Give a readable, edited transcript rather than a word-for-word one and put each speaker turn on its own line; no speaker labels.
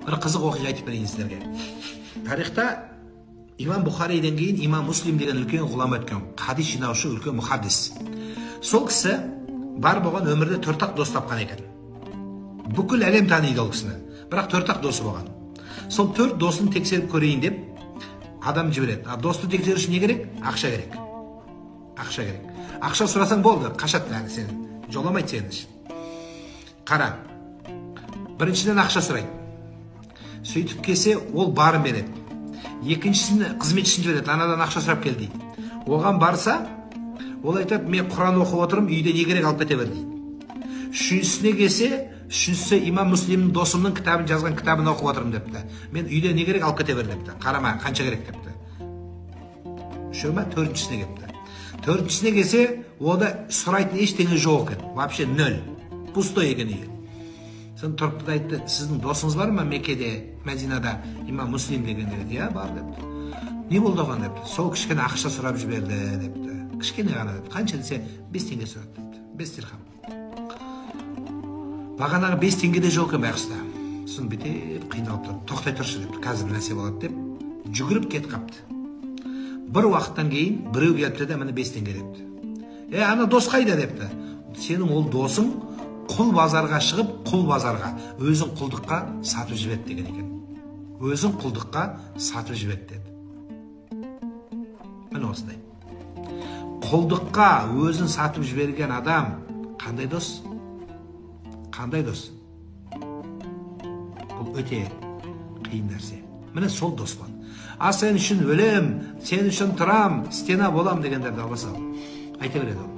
Бір қызық оқиға айтып берейін сіздерге. Тарихта Имам Бұхариден кейін Имам Муслим деген үлкен ғұлама өткен, хадис жинаушы үлкен мұхаддис. Сол кісі бар болған өмірде төрт-ақ дос тапқан екен. Бүкіл әлем таниды ол кісіні, бірақ төрт-ақ досы болған. Сол төрт досын тексеріп көрейін деп адам жібереді. А досты тексеру үшін не керек? Ақша керек. Ақша керек. Ақша сұрасаң болды, қашады әлі сені. Жоламайды сені. Қара. Біріншіден ақша сұрайды. Сөйтіп келсе, ол барын береді. Екіншісін қызметшісін жібереді, анадан ақша сұрап кел дейді. Оған барса, ол айтады, мен Құран оқып отырмын, үйде не керек алып кете бер дейді. Үшіншісіне келсе, үшіншісі Имам Муслимнің досымның кітабын жазған кітабын оқып отырмын депті. Мен үйде не керек алып кете бер депті. Қарама, қанша керек депті. Үшеу ма, төртіншісіне келіпті. Төртіншісіне келсе, ода сұрайтын ештеңе жоқ екен. Вообще нөл. Пустой екен үйі. Соны тұрыпты да айтты, сіздің досыңыз бар ма Меккеде, Мәдинада, Имам Муслим деген деді. Иә, бар депті. Не болды оған депті. Сол кішкене ақша сұрап жіберді депті. Кішкене ғана депті. Қанша десе, 5 теңге сұрады депті. 5 дирхам. Бағанағы 5 теңге де жоқ екен байғұста. Соны бүйтіп қиналып тұрып, тоқтай тұршы депті. Қазір бір нәрсе болады деп жүгіріп кетіп қапты. Бір уақыттан кейін біреу келіпті де, міне 5 теңге депті. Е, ана дос қайда депті. Сенің ол досың құл базарға шығып, құл базарға өзін құлдыққа сатып жіберді деген екен. Өзін құлдыққа сатып жіберді деді. Міне осындай. Құлдыққа өзін сатып жіберген адам қандай дос? Қандай дос? Бұл өте қиын нәрсе. Міне сол дос болады. А сен үшін өлем, сен үшін тұрам, стена болам дегендерді албаса айта береді ол.